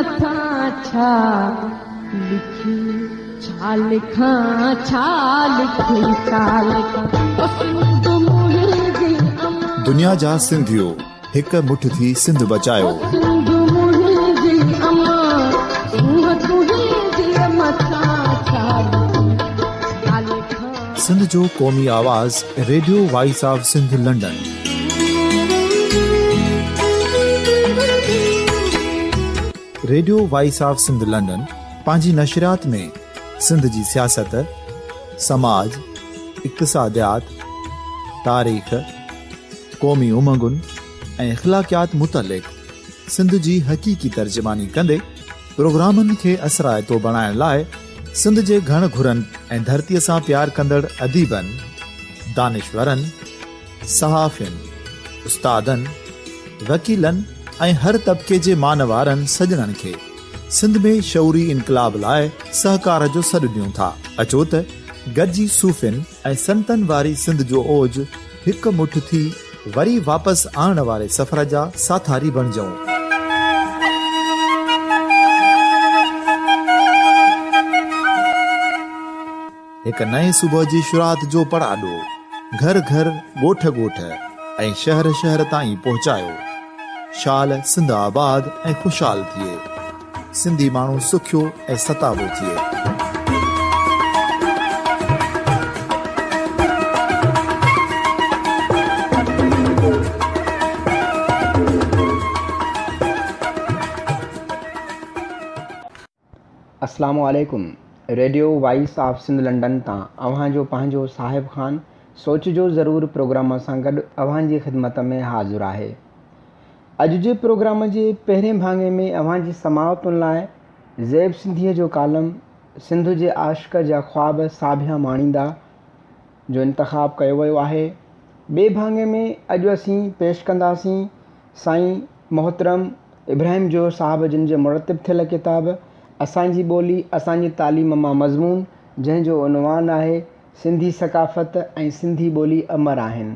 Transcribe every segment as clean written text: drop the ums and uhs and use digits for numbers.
مٿان ڇا لکي ڇا لکان ڇا لکي ڇا لکان او سنڌ منهنجي امان. دنيا جا سنڌيو هڪ مٺ ٿي سنڌ بچايو. او سنڌ منهنجي امان سونهن تنهنجي مٿان ڇا لکي ڇا لکان. سنڌ جو قومي آواز radio voice of Sindh London. Radio voice of Sindh London پنهنجي نشريات ۾ سنڌ جي سياست، سماج، اقتصاديات، تاريخ، قومي امنگن ۽ اخلاقيات متعلق سنڌ جي حقيقي ترجماني ڪندي پروگرامن کي اثرائتو بڻائڻ لاء سنڌ جي گهڻ گهرن ۽ ڌرتيء سان پيار ڪندڙ اديبن، دانشورن، صحافين، استادن، وڪيلن ۽ هر طبقي جي مان وارن سڄڻن کي سنڌ ۾ شعوري انقلاب لاء سهڪار جو سڏ ڏيون ٿا. اچو ته گڏجي صوفين ۽ سنتن واري سنڌ جو اوج هڪ مٺ ٿي وري واپس آڻڻ واري سفر جا ساٿاري بڻجون. هڪ نئين صبح جي شروعات جو پڙاڏو گهر گهر، ڳوٺ ڳوٺ ۽ شهر شهر تائين پهچايو. شال سنڌ آباد ۽ خوشحال ٿئي. سنڌي ماڻهو سکيو ۽ ستابو ٿئي. اسلام عليڪم radio voice of Sindh London تان اوهان جو پنهنجو صاحب خان سوچجو ضرور پروگرام سان گڏ اوهان جي خدمت ۾ حاضر آهي. اڄ جي پروگرام جي پهرين ڀاڱي ۾ اوهان جي سماعتن لاء زيب سنڌيء جو ڪالم سنڌ جي عاشق جا خواب ساڀيان ماڻيندا جو انتخاب ڪيو ويو آهي. ٻئي ڀاڱي ۾ اڄ اسين پيش ڪنداسين سائين محترم ابراهيم جويو صاحب جن جي مرتب ٿيل ڪتاب اسان جي ٻولي اسان جي تعليم مان مضمون جنهن جو عنوان آهي سنڌي ثقافت ۽ سنڌي ٻولي امر آهن.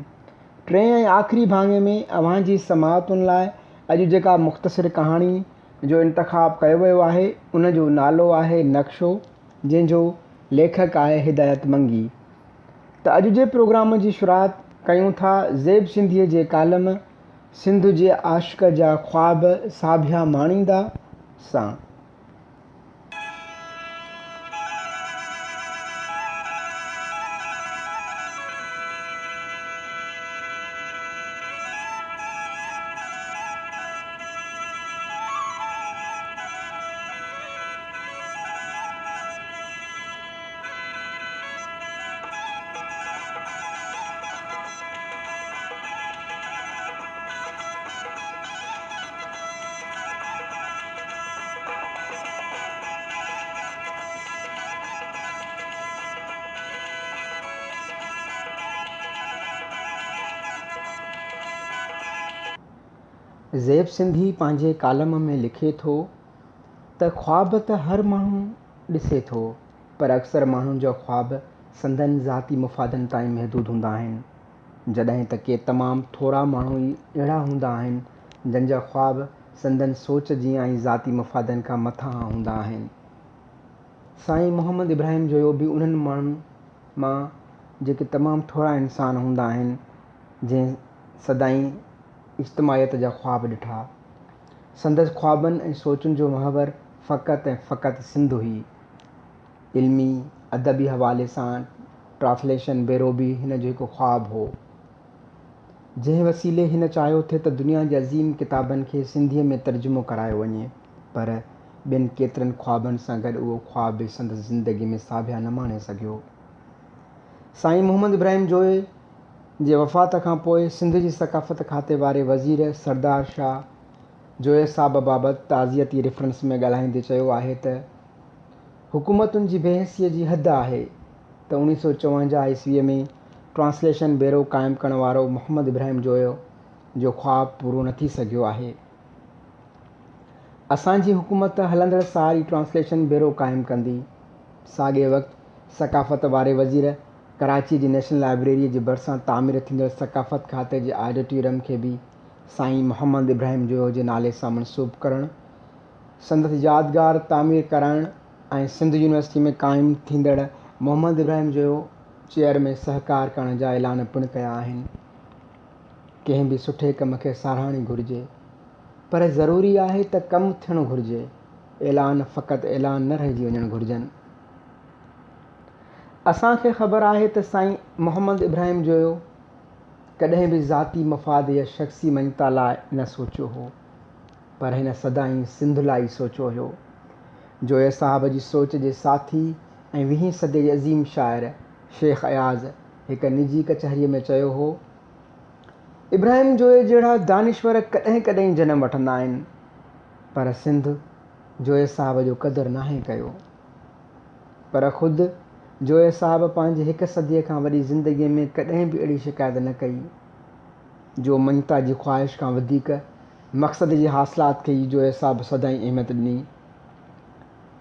ٽئين ۽ آخري ڀاڱي ۾ اوهان جي سماعتن لاء اڄ جيڪا مختصر ڪهاڻي جو انتخاب ڪيو ويو آهي ان جو نالو آهي نقشو جنهن جو ليکڪ آهي هدايت منگي. ته اڄ جي پروگرام جي شروعات ڪيون ٿا زيب سنڌيء جي ڪالم سنڌ جي عاشق جا خواب ساڀيا ماڻيندا سان. زيب سنڌي پنهنجي ڪالم ۾ لکي ٿو ته خواب ته هر ماڻهو ڏسي ٿو پر اڪثر ماڻهن جا خواب سندن ذاتي مفادن تائين محدود هوندا آهن. جڏهن ته ڪي تمام ٿورا ماڻهو ئي اهڙا هوندا آهن، جن جا خواب سندن سوچ جيان ئي ذاتي مفادن کان مٿانهان هوندا آهن. سائين محمد ابراهيم جويو به انهن ماڻهن مان جيڪي تمام ٿورا انسان هوندا آهن، جنهن سدائين اجتماعيت جا خواب ڏٺا. سندس خوابن ۽ سوچن جو محور فقط ۽ فقط سنڌ هئي. علمي، ادبي حوالي سان ٽرانسليشن بيرو به هن جو هڪ خواب هو، جنهن وسيلي هن چاهيو ٿي ته دنيا جي عظيم ڪتابن کي سنڌيء ۾ ترجمو ڪرايو وڃي، پر ٻين ڪيترن خوابن سان گڏ اهو خواب به سندس زندگي ۾ ساڀيان نه ماڻي سگهيو. سائين محمد ابراهيم جويي جي وفات کان پوء سنڌ جي ثقافت کاتي واري وزير سردار شاهه جويي صاحب بابت تعزيتي ريفرنس ۾ ڳالهائيندي چيو آهي ته، حڪومتن جي بيحسيء جي حد آهي ته اوڻيهه سؤ چوونجاهه عيسويء ۾ ٽرانسليشن بيرو قائم ڪرڻ وارو محمد ابراهيم جويو جو خواب پورو نه ٿي سگهيو آهي. اسان جي حڪومت هلندڙ سال ئي ٽرانسليشن بيرو قائم ڪندي. ساڳئي وقت ثقافت واري وزير ڪراچيء جي نيشنل لائبريريء جي ڀرسان تعمير ٿيندڙ ثقافت کاتي جي آڊيٽوريم کي به سائين محمد ابراهيم جويو جي نالي سان منسوب ڪرڻ سندس يادگار تعمير ڪرائڻ ۽ سنڌ يونيورسٽي ۾ قائم ٿيندڙ محمد ابراهيم جويو چيئر ۾ سهڪار ڪرڻ جا اعلان پڻ ڪيا آهن. ڪنهن به سٺي ڪم کي ساراهڻ گهرجي، پر ضروري آهي ته ڪم ٿيڻ گهرجي، اعلان فقط اعلان نه رهجي وڃڻ گهرجن. اسان کي خبر آهي ته سائين محمد ابراهيم جويو ڪڏهن به ذاتي مفاد يا شخصي مڃتا لاء نه سوچيو هو، پر هن سدائين سنڌ لاء ئي سوچيو هيو. جويي صاحب جي سوچ جي ساٿي ۽ ويهين صدي جي عظيم شاعر شيخ اياز هڪ نجي ڪچهريء ۾ چيو هو، ابراهيم جويي جهڙا دانشور ڪڏهن ڪڏهن جنم وٺندا آهن، پر سنڌ جويي صاحب جو قدر ناهي ڪيو. پر خود جويي صاحب پنهنجي هڪ صديء کان وڏي زندگيء ۾ ڪڏهن به اهڙي شڪايت نه ڪئي، جو مڃتا جي خواهش کان وڌيڪ مقصد جي حاصلات کي ئي جويي صاحب سدائين اهميت ڏني.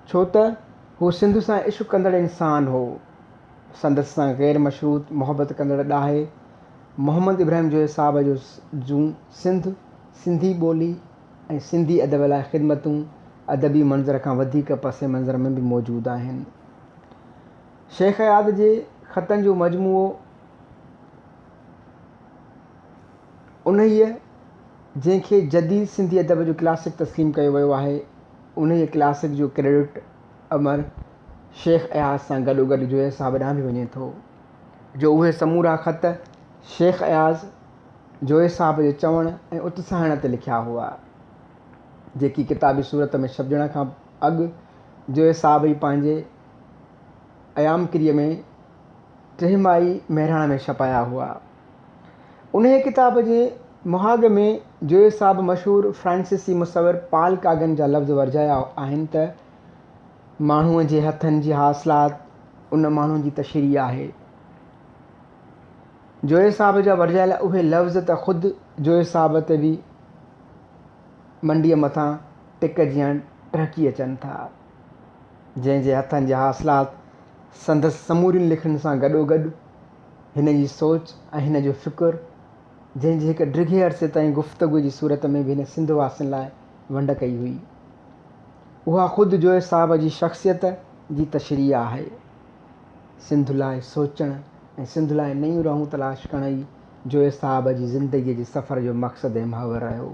ڇو ته هو سنڌ سان عشق ڪندڙ انسان هو. سندس سان غير مشروط محبت ڪندڙ ڏاهي محمد ابراهيم جويي صاحب جو جون سنڌ، سنڌي ٻولي ۽ سنڌي ادب لاء خدمتون ادبي منظر کان وڌيڪ پس منظر ۾ به موجود آهن. شيخ اياز جي خطن جو مجموعو انهيء جنهن کي جديد سنڌي ادب جو ڪلاسڪ تسليم ڪيو ويو آهي، انهيء ڪلاسڪ جو ڪريڊٽ امر شيخ اياز سان گڏوگڏ جويي صاحب ڏانهن به وڃي ٿو، جو اهي سمورا خط شيخ اياز جويي صاحب جي چوڻ ۽ اتساهڻ تي لکيا هئا، جيڪي ڪتابي صورت ۾ ڇپجڻ کان اڳ جويي صاحب ئي پنهنجي ايامڪريء ۾ ٽه ماهي مهراڻ ۾ ڇپايا هئا. انهيء ڪتاب جي مهاڳ ۾ جويي صاحب مشهور فرانسيسي مصور پال ڪاگن جا لفظ ورجايا آهن ته، ماڻهوء جي هٿن جي حاصلات ان ماڻهوء جي تشريح آهي. جويي صاحب جا ورجايل اهي لفظ ته خود جويي صاحب تي به منڊيء مٿان ٽڪ جيان ٽهڪي اچن ٿا. جنهن جي هٿن جي حاصلات سندس سمورين لکڻين سان گڏوگڏ هن جي سوچ ۽ هن جو فڪر، جنهن جي هڪ ڊگهي عرصي تائين گفتگو جي صورت ۾ به هن سنڌ واسين لاء ونڊ ڪئي هئي، اها خود جويي صاحب جي شخصيت جي تشريح آهي. سنڌ لاء سوچڻ ۽ سنڌ لاء نيون راهون تلاش ڪرڻ ئي جويي صاحب جي زندگيء جي سفر جو مقصد ۽ محور رهيو.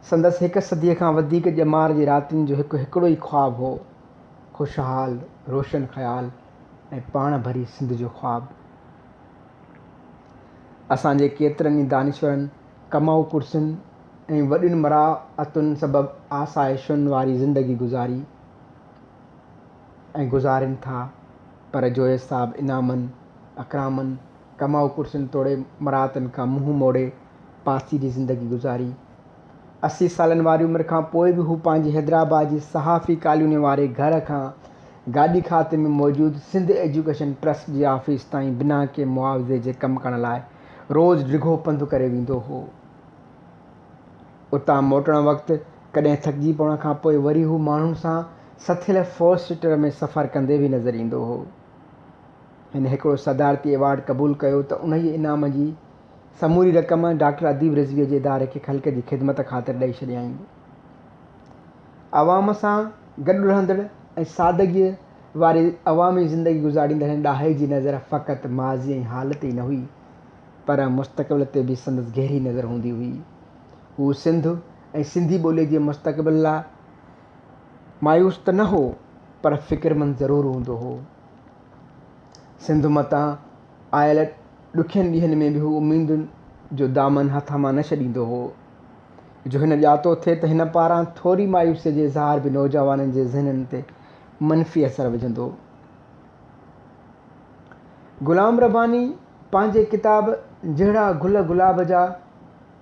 سندس هڪ صديء کان وڌيڪ ڄمار جي راتين جو هڪ هڪڙو ئي خواب هو، خوشحال، روشن خيال ۽ پاڻ ڀري سنڌ جو خواب. اسان جي ڪيترن ئي دانشورن ڪمائو ڪرسين ۽ وڏين مراعتن سبب آسائشن واري زندگي گذاري ۽ گذارين ٿا، پر جويي صاحب انعامن، اڪرامن، ڪمائو ڪرسين توڙي مراعتن کان منهن موڙي پاسيري زندگي گذاري. 80 سالن واري عمر کان پوء به هو پنهنجي حيدرآباد جي صحافي ڪالوني واري گهر کان گاڏي کاتي ۾ موجود سنڌ ايجوڪيشن ٽرسٽ جي آفيس تائين بنا ڪنهن معاوضي جي ڪم ڪرڻ لاء روز ڊگهو پنڌ ڪري ويندو هو. اتان موٽڻ وقت ڪڏهن ٿڪجي پوڻ کان پوء وري هو ماڻهن سان سٿيل فور سيٽر ۾ سفر ڪندي به نظر ايندو هو. هن هڪڙو صدارتي ايوارڊ قبول ڪيو ته انهيء انعام جي سموري رقم ڊاڪٽر اديب رضويء جي اداري کي خلق جي خدمت خاطر ڏئي ڇڏيائين. عوام سان گڏ رهندڙ ۽ سادگيء واري عوامي زندگي گذاريندڙ هن ڏاهي جي نظر فقط ماضي ۽ حال تي ئي نه هئي، پر مستقبل تي به سندس گهري نظر هوندي هئي. هو سنڌ ۽ سنڌي ٻوليء جي مستقبل لاء مايوس ته نه هو، پر فڪرمند ضرور هوندو هو. سنڌ متان آيل ڏکين ڏينهن ۾ به هو اميدن جو دامن هٿ مان نه ڇڏيندو هو، جو هن ڄاتو ٿي ته هن پاران ٿوري مايوسيء جي اظهار به نوجوانن جي ذهنن تي منفي اثر وجهندو. غلام رباني پنهنجي ڪتاب جهڙا گل گلاب جا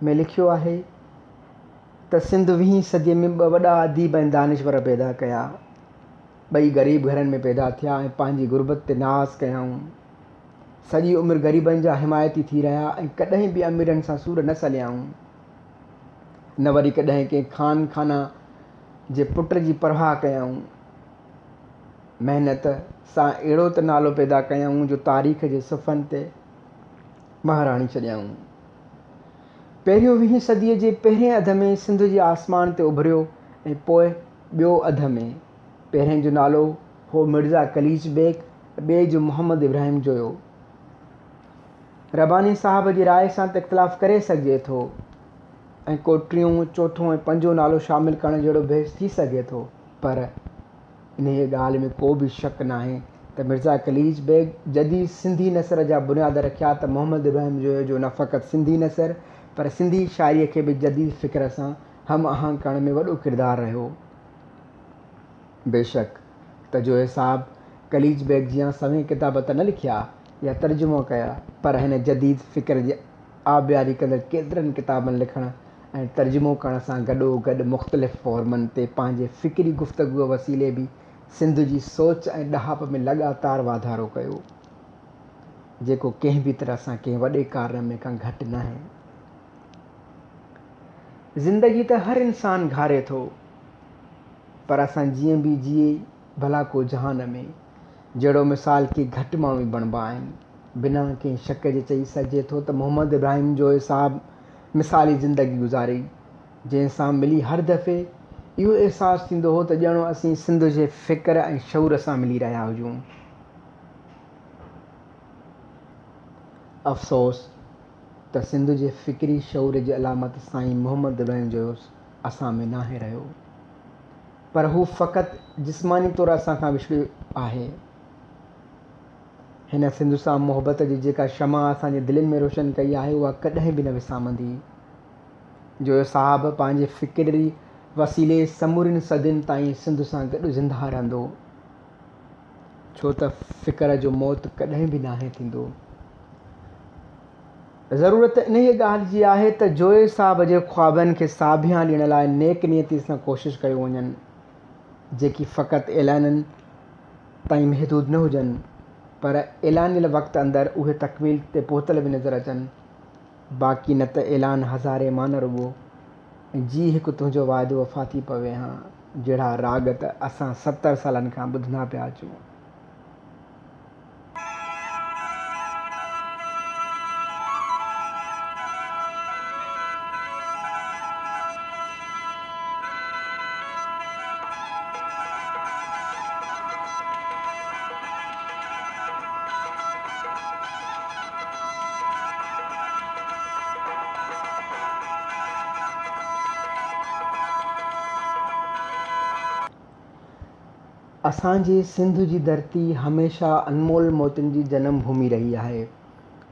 ۾ لکيو آهي ته سنڌ ويهين صديء ۾ ٻه وڏا اديب ۽ دانشور پيدا ڪيا. ٻئي غريب گهرن ۾ پيدا ٿيا ۽ پنهنجي غربت تي ناز ڪيائون. سڄي عمر غريبن جا حمايتي ٿي رهيا ۽ ڪڏهن به اميرن سان سور نه سليائون. نه وري ڪڏهن ڪنهن خان خانه جي پٽ جي پرواهه ڪيائون. محنت سان اهڙو ته نالو پيدا ڪيائون جو تاريخ جي صفحن تي مهر هڻي ڇڏيائون. پهريون ويهين صديء جي پهرين اڌ ۾ سنڌ جي آسمان تي اڀريو ۽ پوء ٻيو اڌ ۾. پهرئين جو نالو هو مرزا قليچ بيگ ۽ ٻئي جو محمد ابراهيم جويو. رباني صاحب جي راء سان ته اختلاف ڪري سگهجي ٿو ۽ ڪو ٽيون، چوٿون ۽ پنجون نالو شامل ڪرڻ جهڙو بحث ٿي سگهي ٿو، پر انهيء ڳالهه ۾ ڪو به شڪ ناهي ته مرزا قليچ بيگ جديد سنڌي نثر جا بنياد رکيا ته محمد ابراهيم جويو جو نه فقط سنڌي نثر پر سنڌي شاعريء کي به جديد فڪر سان هم آهنگ ڪرڻ ۾ وڏو ڪردار رهيو. بيشڪ ته جويي صاحب قليچ بيگ جيان سوين ڪتاب ته نه لکيا يا ترجمو ڪيا پر هن جديد فڪر جي آبياري ڪندڙ ڪيترن ڪتابن لکڻ ۽ ترجمو ڪرڻ سان گڏوگڏ مختلف فورمن تي پنهنجي فڪري گفتگوء وسيلي به سنڌ جي سوچ ۽ ڏاهپ ۾ لڳاتار واڌارو ڪيو، جيڪو ڪنهن به طرح سان ڪنهن وڏي ڪارنامي کان گهٽ ناهي. زندگي ته هر انسان گهاري ٿو، پر اسان جيئن به جيئي ڀلا ڪو جهان ۾، جهڙو مثال ڪي گهٽ ماڻهو ئي بڻبا آهن. بنا ڪنهن شڪ جي چئي سگهجي ٿو ته محمد ابراهيم جويو صاحب مثالي زندگي گذاري، جنهن سان ملي هر دفعي اهو احساس ٿيندو هو ته ڄڻ اسين سنڌ جي فڪر ۽ شعور سان ملي رهيا هجون. افسوس ته سنڌ جي فڪري شعور جي علامت سائين محمد ابراهيم جويو اسان ۾ ناهي رهيو، پر هو فقط جسماني طور اسان کان وڇڙيو آهي. هن سنڌ سان محبت جي جيڪا شمع اسان جي دلين ۾ روشن ڪئي آهي اها ڪڏهن به نه وسامندي. جويو صاحب پنهنجي فڪري وسيلي سمورين صدين تائين سنڌ سان گڏ زندهه رهندو. ڇو ته فڪر جو موت ڪڏهن به ناهي ٿيندو. ضرورت انهيء ڳالهه جي آهي ته جويي صاحب جي خوابن کي ساڀيان ڏيڻ لاء نيڪ نيتي سان ڪوشش ڪيون وڃن، جيڪي فقط اعلانن تائين محدود نه هجن پر اعلانيل وقت اندر اهي تڪميل تي پهتل به نظر اچن. باقي نه ته اعلان هزارين مان نه رڳو جي هڪ تنهنجو وعدو وفا ٿي پوي هان جهڙا راڳ ته اسان 70 سالن کان ٻڌندا پيا اچون. اسان جي سنڌ جي ڌرتي هميشه انمول موتين جي جنم ڀومي رهي آهي.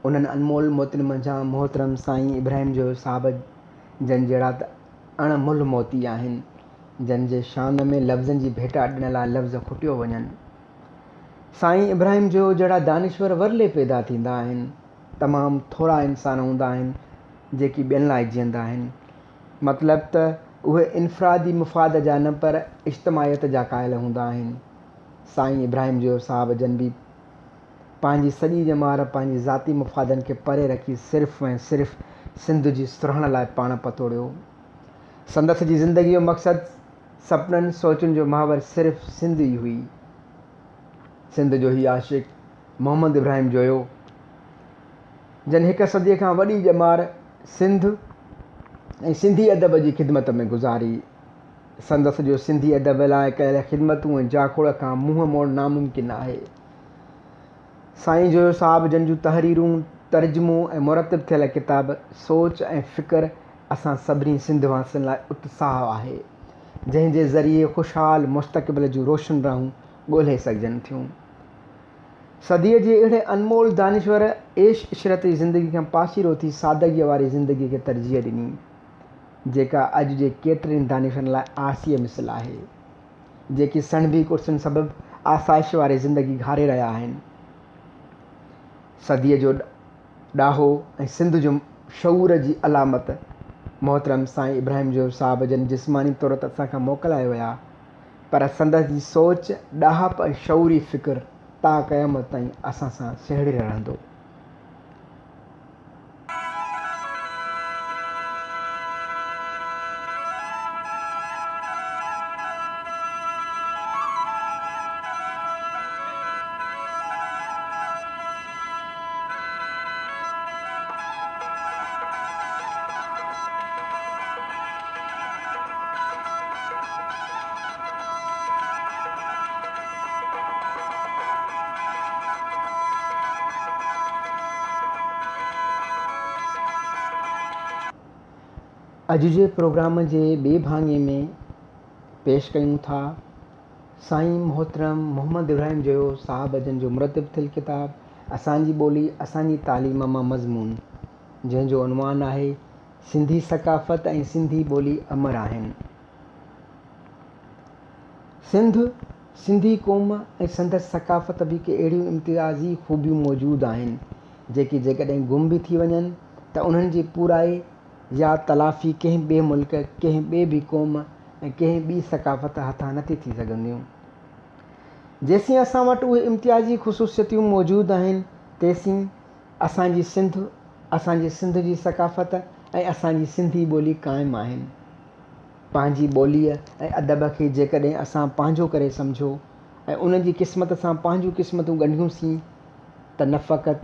انهن انمول موتين منجهان محترم سائين ابراهيم جويو صاحب جن جهڙا ته اڻ ملهه موتي آهن، جن جي شان ۾ لفظن جي ڀيٽا ڏيڻ لاء لفظ کٽيو وڃن. سائين ابراهيم جويو جهڙا دانشور ورلي پيدا ٿيندا آهن. تمام ٿورا انسان هوندا آهن، جيڪي ٻين لاء جيئندا آهن. مطلب ته اهي انفرادي مفاد جا نه پر اجتماعيت جا قائل هوندا آهن. سائين ابراهيم جويو صاحب جن به پنهنجي سڄي ڄمار پنهنجي ذاتي مفادن کي پري رکي صرف ۽ صرف سنڌ جي سرهاڻ لاء پاڻ پتوڙيو. سندس جي زندگي جو مقصد، سپنن، سوچن جو محور صرف سنڌ ئي هئي. سنڌ جو هي عاشق محمد ابراهيم جويو جن هڪ صديء کان وڏي ڄمار سنڌ ۽ سنڌي ادب جي خدمت ۾ گذاري. سندس جو سنڌي ادب لاء ڪيل خدمتون ۽ جاکوڙ کان منهن موڙڻ ناممڪن آهي. سائين جويو صاحب جن جون تحريرون، ترجمو ۽ مرتب ٿيل ڪتاب سوچ ۽ فڪر اسان سڀني سنڌ واسين لاء اتساهه آهي، جنهن جي ذريعي خوشحال مستقبل جون روشن راهون ڳولهي سگهجن ٿيون. صديء جي اهڙي انمول دانشور عيش عشرت جي زندگي کان پاسيرو ٿي سادگيء واري زندگيء کي ترجيح ڏني، جيڪا اڄ جي ڪيترن دانشورن لاء آرسيء مثل آهي، جيڪي سڻڀي ڪرسين سبب آسائش واري زندگي گهاري رهيا آهن. صديء جو ڏاهو ۽ سنڌ جو شعور جي علامت محترم سائين ابراهيم جويو صاحب جن جسماني طور ته اسان کان موڪلائي ويا، پر سندس جي سوچ، ڏاهپ ۽ شعوري فڪر تا قيامت تائين اسان سان سهيڙيل رهندو. اڄ جي پروگرام جي ٻئي ڀاڱي ۾ پيش ڪيون ٿا سائين محترم محمد ابراهيم جويو صاحب جن جو مرتب ٿيل ڪتاب اسان جي ٻولي اسان جي تعليم مان مضمون جنهن جو عنوان آهي سنڌي ثقافت ۽ سنڌي ٻولي امر آهن. سنڌ، سنڌي قوم ۽ سندس ثقافت به ڪي اهڙيون امتيازي خوبيون موجود آهن جيڪي جيڪڏهن گم به ٿي وڃن ته انهن جي پورائي يا تلافي ڪنهن ٻئي ملڪ، ڪنهن ٻئي به قوم ۽ ڪنهن ٻي ثقافت هٿان نه ٿي ٿي سگهنديون. جيسين اسان وٽ اهي امتيازي خصوصيتون موجود آهن، تيسين اسان جي سنڌ، اسان جي سنڌ جي ثقافت ۽ اسان جي سنڌي ٻولي قائم آهن. پنهنجي ٻوليء ۽ ادب کي جيڪڏهن اسان پنهنجو ڪري سمجهيو ۽ ان جي قسمت سان پنهنجون قسمتون ڳنڍيونسين ته نه فقط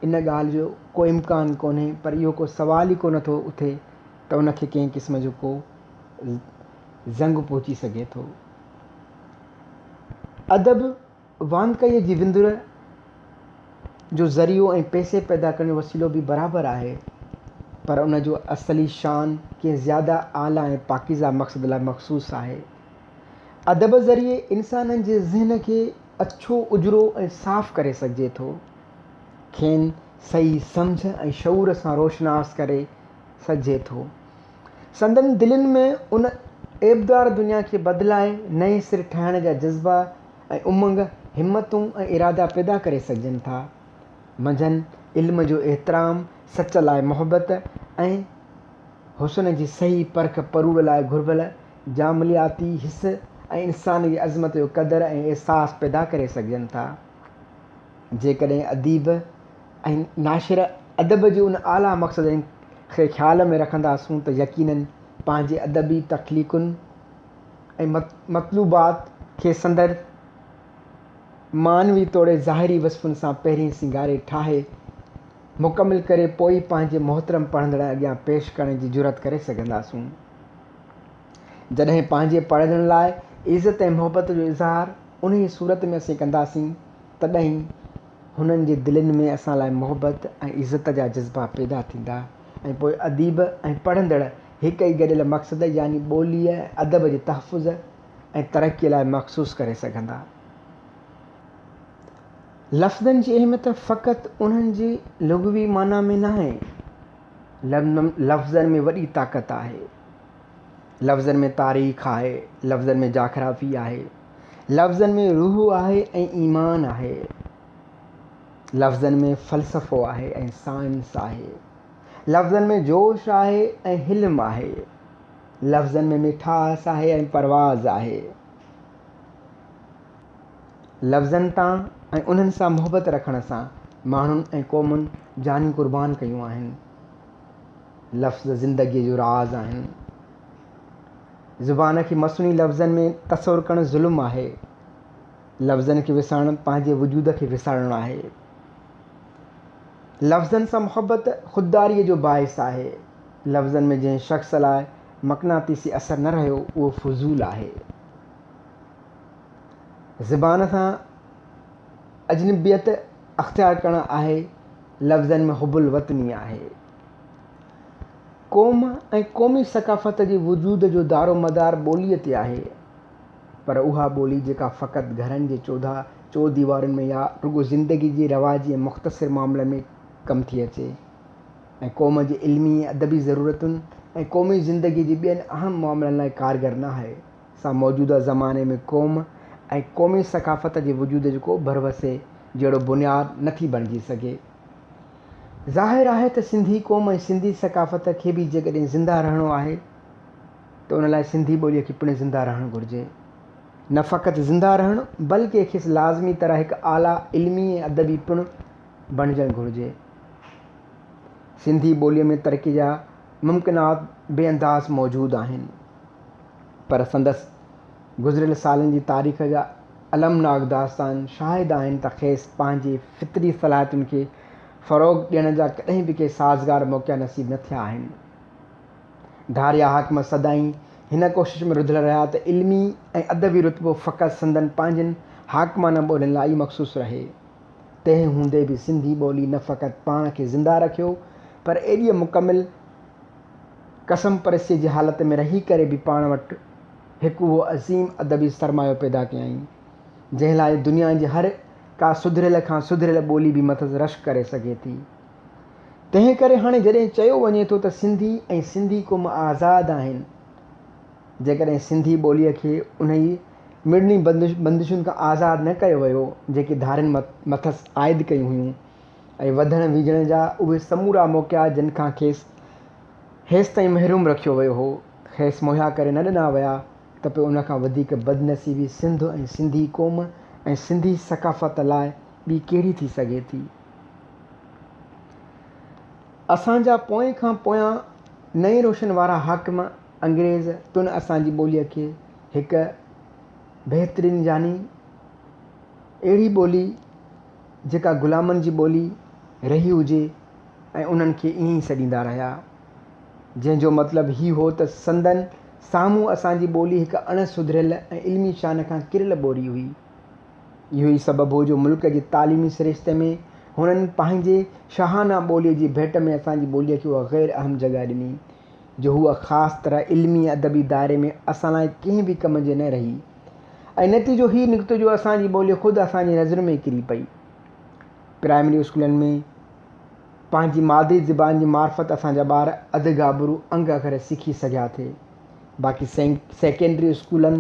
ان ڳالهه جو ڪو امڪان ڪونهي پر اهو ڪو سوال ئي ڪونه ٿو اٿي ته ان کي ڪنهن قسم جو ڪو زنگ پهچي سگهي ٿو. ادب واندڪائيء جي وندر جو ذريعو ۽ پئسي پيدا ڪرڻ جو وسيلو به برابر آهي پر ان جو اصلي شان ڪنهن زياده اعليٰ ۽ پاڪيزه مقصد لاء مخصوص آهي. ادب ذريعي انسانن جي ذهن کي اڇو اجرو ۽ صاف ڪري سگهجي ٿو. کين صحيح سمجهه ۽ شعور سان روشناس ڪري سگهجي ٿو. سندن دلين ۾ ان عيبدار دنيا کي بدلائي نئين سر ٺاهڻ جا جذبا ۽ امنگ، همتون ۽ ارادا پيدا ڪري سگهجن ٿا. منجهن علم جو احترام، سچ لاء محبت ۽ حسن جي صحيح پرک پروڙ لاء گهربل جاملياتي حس ۽ انسان جي عظمت جو قدر ۽ احساس پيدا ڪري سگهجن ٿا. جيڪڏهن اديب ۽ ناشر ادب جي ان اعليٰ مقصدن کي خيال ۾ رکنداسون ته يقيناً پنهنجي ادبي تخليقن ۽ مطلوبات کي سندر معنوي توڙي ظاهري وصفن سان پهرين سينگاري ٺاهي مڪمل ڪري پوء ئي پنهنجي محترم پڙهندڙن اڳيان پيش ڪرڻ جي جرئت ڪري سگهنداسون. جڏهن پنهنجي پڙهندڙن لاء عزت ۽ محبت جو اظهار انهيء صورت ۾ اسين ڪنداسين، تڏهن ئي هنن جي دلين ۾ اسان لاء محبت ۽ عزت جا جذبا پيدا ٿيندا ۽ پوء اديب ۽ پڙهندڙ هڪ ئي گڏيل مقصد يعني ٻوليء ۽ ادب جي تحفظ ۽ ترقيء لاء مخصوص ڪري سگهندا. لفظن جي اهميت فقط انهن جي لغوي معنيٰ ۾ ناهي. لفظن ۾ وڏي طاقت آهي. لفظن ۾ تاريخ آهي، لفظن ۾ جاگرافي آهي، لفظن ۾ روح آهي ۽ ايمان آهي. لفظن ۾ فلسفو آهي ۽ سائنس آهي. لفظن ۾ جوش آهي ۽ حلم آهي. لفظن ۾ مٺاس آهي ۽ پرواز آهي. لفظن تان ۽ انهن سان محبت رکڻ سان ماڻهن ۽ قومن جانيون قربان ڪيون آهن. لفظ زندگيء جو راز آهن. زبان کي مصنوعي لفظن ۾ تصور ڪرڻ ظلم آهي. لفظن کي وسارڻ پنهنجي وجود کي وسارڻ آهي. لفظن سان محبت خودداريء جو باعث آهي. لفظن ۾ جنهن شخص لاء مقناطيسي اثر نه رهيو، اهو فضول آهي. زبان سان اجنبيت اختيار ڪرڻ آهي، لفظن ۾ حب الوطني آهي. قوم ۽ قومي ثقافت جي وجود جو دارومدار ٻوليء تي آهي، پر اها ٻولي جيڪا فقط گهرن جي چوڌا چوديوارين ۾ يا رڳو زندگي جي رواجي ۽ مختصر معاملن ۾ ڪم ٿي اچي ۽ قوم جي علمي ۽ ادبي ضرورتن ۽ قومي زندگيء جي ٻين اهم معاملن لاء ڪارگر نه آهي. سان موجوده زماني ۾ قوم ۽ قومي ثقافت جي وجود جو ڪو ڀروسي جهڙو بنياد نه ٿي بڻجي سگهي. ظاهر آهي ته سنڌي قوم ۽ سنڌي ثقافت کي به جيڪڏهن زنده رهڻو آهي ته ان لاء سنڌي ٻوليء کي پڻ زنده رهڻ گهرجي. نه فقط زنده رهڻ بلڪه کيس لازمي طرح هڪ اعليٰ علمي ۽ ادبي پڻ بڻجڻ گهرجي. سنڌي ٻوليء ۾ ترقيء جا ممڪنات بي انداز موجود آهن. پر سندس گذريل سالن جي تاريخ جا المناڪ داستان شاهد آهن ته کيس پنهنجي فطري صلاحيتن کي فروغ ڏيڻ جا ڪڏهن به ڪي سازگار موقعا نصيب نه ٿيا آهن. ڌاريا حاڪم سدائين هن ڪوشش ۾ رڌل رهيا ته علمي ۽ ادبي رتبو فقط سندن پنهنجن حاڪمانه ٻولين لاء ئي مخصوص رهي. تنهن هوندي به سنڌي ٻولي نه فقط پاڻ کي زنده رکيو پر ايڏيء مڪمل ڪسمپرسيء جي حالت ۾ رهي ڪري به پاڻ وٽ هڪ اهو عظيم ادبي سرمايو پيدا ڪيائين، جنهن لاء دنيا جي هر ڪا سڌريل کان سڌريل ٻولي به مٿس رشڪ ڪري سگهي ٿي. تنهن ڪري هاڻي جڏهن چيو وڃي ٿو ته سنڌي ۽ سنڌي قوم آزاد آهن، جيڪڏهن سنڌي ٻوليء کي انهي مڙني بندشن کان آزاد نه ڪيو ويو، جيڪي ڌارين مٿس عائد ڪيون هيون ۽ وڌڻ ويجهڻ جا اهي سمورا موقعا جن کان کيس هيستائين محروم رکيو ويو هو، کيس مهيا ڪري نه ڏنا ويا ته پوء ان کان وڌيڪ بدنصيبي سنڌ ۽ سنڌي قوم ۽ سنڌي ثقافت لاء ٻي ڪهڙي ٿي سگهي ٿي؟ اسان جا پوئين کان پويان نئين روشن وارا حاڪم انگريز پڻ اسان جي ٻوليء کي هڪ بهترين يعني اهڙي ٻولي جيڪا غلامن جي ٻولي رهي هجي ۽ انهن کي ائين ئي سڏيندا رهيا. جنهن جو مطلب هي هو ته سندن سامهون اسان جي ٻولي هڪ اڻ سڌريل ۽ علمي شان کان ڪريل ٻولي هئي. اهو ئي سبب هو جو ملڪ جي تعليمي سرشتي ۾ هنن پنهنجي شاهانه ٻوليء جي ڀيٽ ۾ اسان جي ٻوليء کي اها غير اهم جڳهه ڏني، جو هوء خاص طرح علمي ۽ ادبي دائري ۾ اسان لاء ڪنهن به ڪم جي نه رهي ۽ نتيجو هي نڪتو جو اسان جي ٻولي خود اسان جي نظرن ۾ ڪري پئي. پرائمري اسڪولن ۾ پنهنجي مادري زبان جي معرفت اسان جا ٻار اڌ گابرو انگ اکر سکي سگهيا ٿي. باقي سيڪنڊري اسڪولن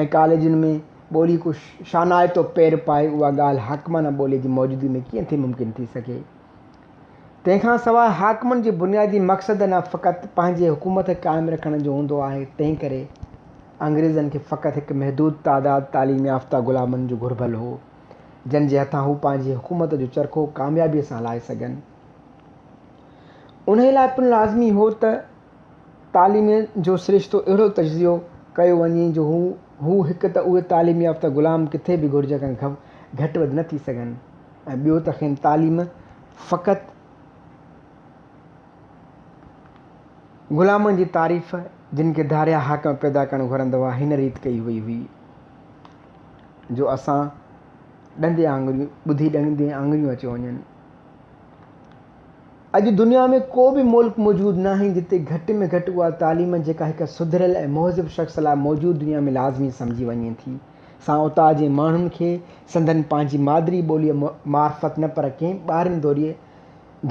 ۽ ڪاليجن ۾ ٻولي ڪو شانائتو پير پائي اها ڳالهه حاڪمانه ٻوليء جي موجودگي ۾ ڪيئن ٿي ممڪن ٿي سگهي؟ تنهن کان سواء حاڪمن جي بنيادي مقصد نه فقط پنهنجي حڪومت قائم رکڻ جو هوندو آهي، تنهن ڪري انگريزن کي فقط هڪ محدود تعداد تعليم يافته غلامن جو گهربل هو، جن جي هٿان هو پنهنجي حڪومت جو چرخو ڪاميابيء سان هلائي سگهن. انهيء لاء پڻ لازمي هو ته تعليم جو سرشتو اهڙو تجزيو ڪيو وڃي جو هو هو هڪ ته اهي تعليم يافته غلام ڪٿي به گهرج کان گهٽ وڌ نه ٿي سگهن ۽ ٻيو ته کين تعليم فقط غلامن جي تعريف جن کي ڌاريا حاڪم پيدا ڪرڻ گهرندا هئا هن ريت ڪئي وئي هئي جو اسان ڏندي آڱريون ٻڌي ڏندي آڱريون اچيو وڃن. اڄ دنيا ۾ ڪو به ملڪ موجود ناهي جتي گهٽ ۾ گهٽ اها تعليم جيڪا هڪ سڌريل ۽ مهذب شخص لاء موجود دنيا ۾ لازمي سمجهي وڃي ٿي سان اتان جي ماڻهن کي سندن پنهنجي مادري ٻوليء معرفت نه پر ڪنهن ٻاهرين دوريء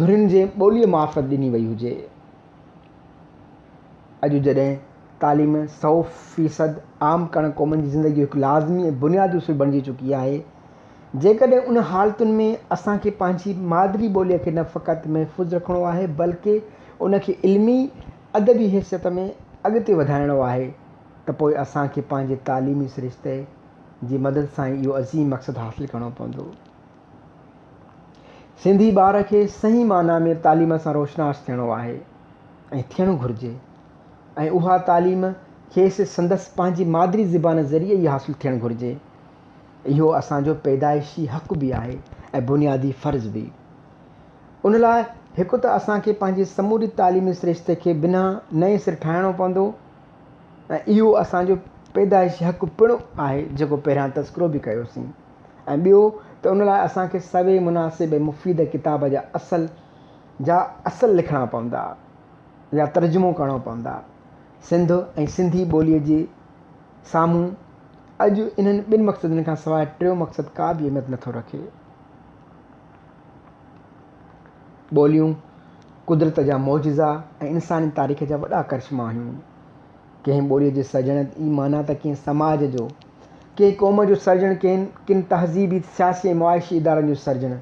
ڌرين جي ٻوليء معرفت ڏني وئي هجي. اڄ جڏهن تعليم سئو فيصد عام ڪرڻ قومن جي زندگيء جو هڪ لازمي ۽ بنيادي اصول بڻجي چڪي آهي، جيڪڏهن ان حالتن ۾ اسان کي پنهنجي مادري ٻوليء کي نه فقط محفوظ رکڻو آهي بلڪه ان کي علمي ادبي حيثيت ۾ اڳتي وڌائڻو آهي ته پوء اسان کي پنهنجي تعليمي سرشتي جي مدد سان ئي اهو عظيم مقصد حاصل ڪرڻو پوندو. سنڌي ٻار کي صحيح معنيٰ ۾ تعليم سان روشناس ٿيڻو آهي ۽ ٿيڻ گهرجي ۽ اها تعليم کيس سندس پنهنجي مادري زبان ذريعي ئي حاصل ٿيڻ گهرجي. اهو اسان جو پيدائشي حق به آهي ۽ بنيادي فرض به. ان لاء هڪ ته اسان کي پنهنجي سموري تعليمي سرشتي کي بنا نئين سر ٺاهڻو پوندو ۽ اهو اسان جو پيدائشي حق پڻ آهي جيڪو پهريان تذڪرو به ڪيوسين ۽ ٻيو ته ان لاء اسان کي سوين مناسب ۽ مفيد ڪتاب جا اصل جا اصل لکڻا پوندا يا ترجمو ڪرڻو پوندا. سنڌ ۽ سنڌي ٻوليء جي سامهون اڄ انهن ٻن مقصدن کان سواء ٽيون مقصد ڪا به اهميت نٿو رکي. ٻوليون قدرت جا معجزا ۽ انساني تاريخ جا وڏا ڪرشما آهيون. ڪنهن ٻوليء جي سرجڻ ئي معنيٰ ته ڪنهن سماج جو، ڪنهن قوم جو سرجڻ، ڪنهن ڪن تهذيبي، سياسي ۽ معاشي ادارن جو سرجڻ،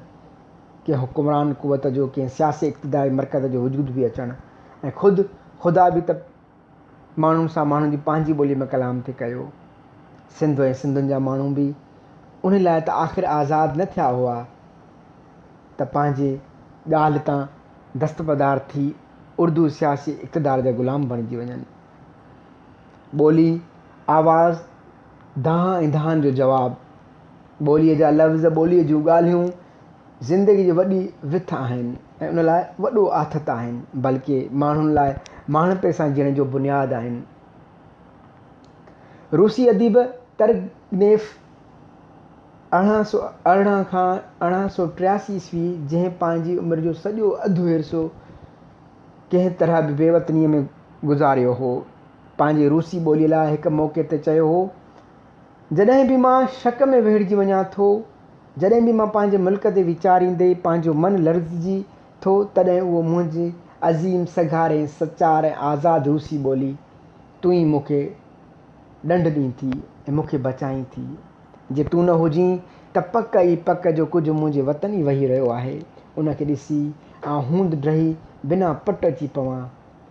ڪنهن حڪمران قوت جو، ڪنهن سياسي اقتداري مرڪز جو وجود به اچڻ ۽ خود خدا به ته ماڻهن سان ماڻهن جي پنهنجي ٻوليء ۾ ڪلام ٿي ڪيو. سنڌ ۽ سنڌين جا ماڻهو به ان لاء ته آخر آزاد نه ٿيا هئا ته پنهنجي ڳالهه تان دستبردار ٿي اردو سياسي اقتدار جا غلام بڻجي وڃن. ٻولي، آواز، دانهن ۽ دانهن جو جواب، ٻوليء جا لفظ، ٻوليء جون ڳالهيون، زندگي جي وڏي وٿ آهن ۽ ان لاء وڏو آٿت آهن، بلڪه ماڻهن لاء ماڻهپي سان جيئڻ جو بنياد آهن. روسي اديب ترگنيف 1818 کان 1883 عيسوي جنهن پنهنجي عمر جو سڄو اڌ حصو ڪنهن طرح به بي وطنيء ۾ گذاريو هو. پنهنجي روسي ٻوليء لاء هڪ موقعي تي چيو هو، جڏهن به مان شڪ ۾ ويڙهجي وڃان ٿو، جڏهن به مان پنهنجي ملڪ تي ويچاريندي پنهنجو من لرزجي ٿو، تڏهن اهو منهنجي عظيم، سگهاري، سچار ۽ آزاد روسي ٻولي، تون ئي مون کي ڏنڊ ڏين ٿي ۽ مون کي بچائين ٿي. جي تون نه هجين ته پڪ ئي پڪ جو ڪجهه منهنجي وطن ئي وهي رهيو آهي، ان کي ڏسي آئون هوند ڊهي بنا پٽ اچي پوان.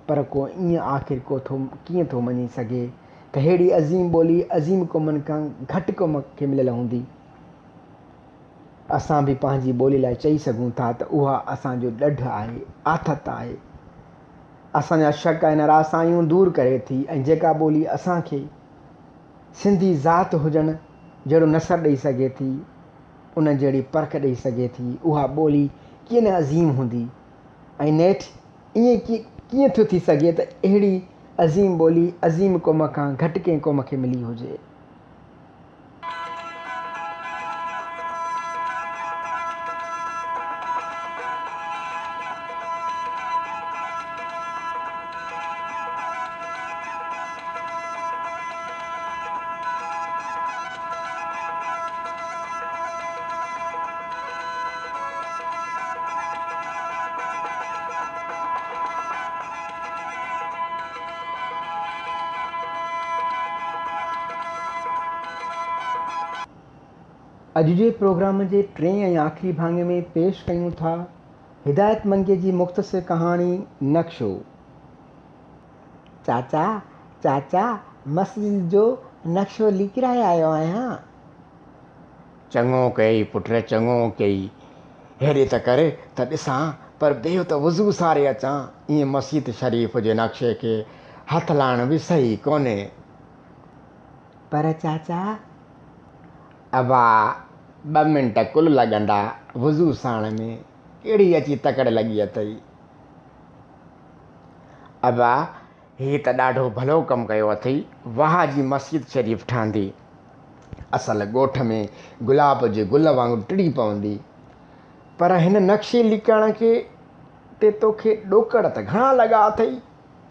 پر ڪو ائين آخر ڪو ٿو ڪيئن ٿو مڃي سگهي ته ههڙي عظيم ٻولي عظيم قومن کان گهٽ قوم کي مليل هوندي. اسان به پنهنجي ٻولي لاء چئي سگهون ٿا ته اها اسان جو ڏڍ آهي، آٿت آهي. اسان جا شڪ ۽ نراسايون دور ڪري ٿي ۽ جيڪا ٻولي اسان کي سنڌي ذات هجڻ جهڙو نثر ڏئي سگهي ٿي، ان جهڙي پرک ڏئي سگهي ٿي، اها ٻولي ڪيئن نه عظيم هوندي ۽ نيٺ ائين ڪيئن ٿو ٿي سگهي ته اهڙي عظيم ٻولي عظيم قوم کان گهٽ ڪنهن قوم کي ملي هجي. اڄ جي پروگرام جي ٽئين ۽ آخري ڀاڱي ۾ پيش ڪيون ٿا هدايت منگي جي مختصر ڪهاڻي نقشو. چاچا چاچا مسجد جو نقشو لکرائي آيو آهيان. چڱو ڪيئي پٽ چڱو ڪيئي. هيڏي ته ڪر ته ڏسان، پر بيهه ته وضو ساري اچان. ائين مسيت شريف جي نقشي کي هٿ لائڻ به صحيح ڪونهي. پر چاچا! ابا، ٻه منٽ ڪل لڳندا وضو ساڻ ۾، ڪهڙي اچي تڪڙ لڳي اٿئي. ابا، هي ته ڏاڍو ڀلو ڪم ڪيو اٿئي، واهه جي مسيت شريف ٺهندي. اصل ڳوٺ ۾ گلاب جي گل وانگر ٽڙي پوندي. پر هن نقشي لڪائڻ کي تي توکي ڏوڪڙ ته گهڻا لڳا اٿئي.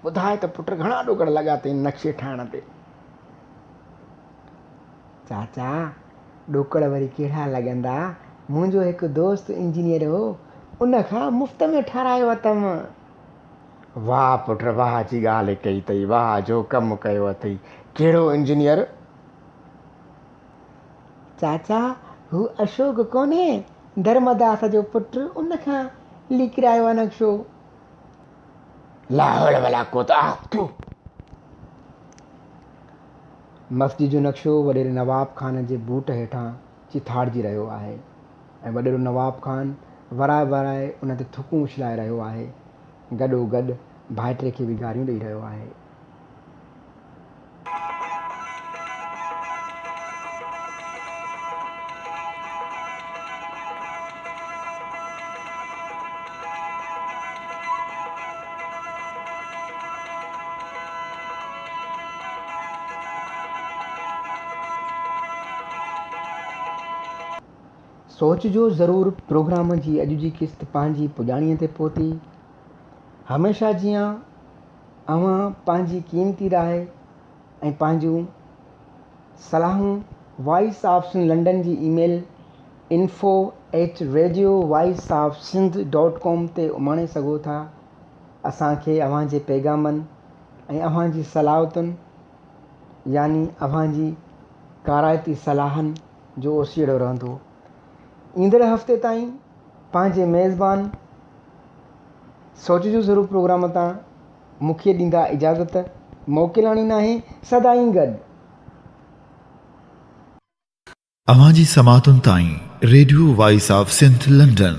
ٻڌاء ته پٽ گهڻا ڏوڪڙ لڳا اٿئي هن نقشي ٺاهڻ تي؟ چاچا، ڏوڪڙ وري ڪهڙا لڳندا؟ منهنجو هڪ دوست انجنيئر هو، ان کان مفت ۾ ٺارايو اٿم. واهه پٽ واهه جي ڳالهه ڪئي اٿئي، واهه جو ڪم ڪيو اٿئي. ڪهڙو انجنيئر؟ چاچا، هو اشوڪ ڪونهي، ڌرمداس جو پٽ، ان کان ليڪرايو آ نقشو. لاحول ولا قوت آه ٿو. مسجد جو نقشو وڏيري نواب خان جي بوٽ هيٺان چيٿاڙجي رهيو آهي ۽ وڏيرو نواب خان ورائي ورائي ان تي ٿڪون اڇلائي رهيو آهي، گڏوگڏ ڀائٽي کي به گاريون ڏئي رهيو آهي. سوچ جو ضرور پروگرام جي اڄ جي قسط پنهنجي پڄاڻيء تي پهتي. هميشه جيان اوهان پنهنجي قيمتي راء ۽ پنهنجون صلاحون وائس آف سنڌ لنڊن جي email info at radio voice of Sindh dot com تي اماڻي سگهو ٿا. اسان کي اوهان جي پيغامن ۽ اوهان جي صلاحتن يعني اوهان جي ڪارائتي صلاحن جو اوسيئڙو رهندو. ايندڙ هفتي تائين پنهنجي ميزبان سوچ جو ضرور پروگرام تان مون کي ڏيندا اجازت موڪلاڻي ناهي سدائين گڏ. اوهان جي سماعتن تائين radio voice of Sindh London.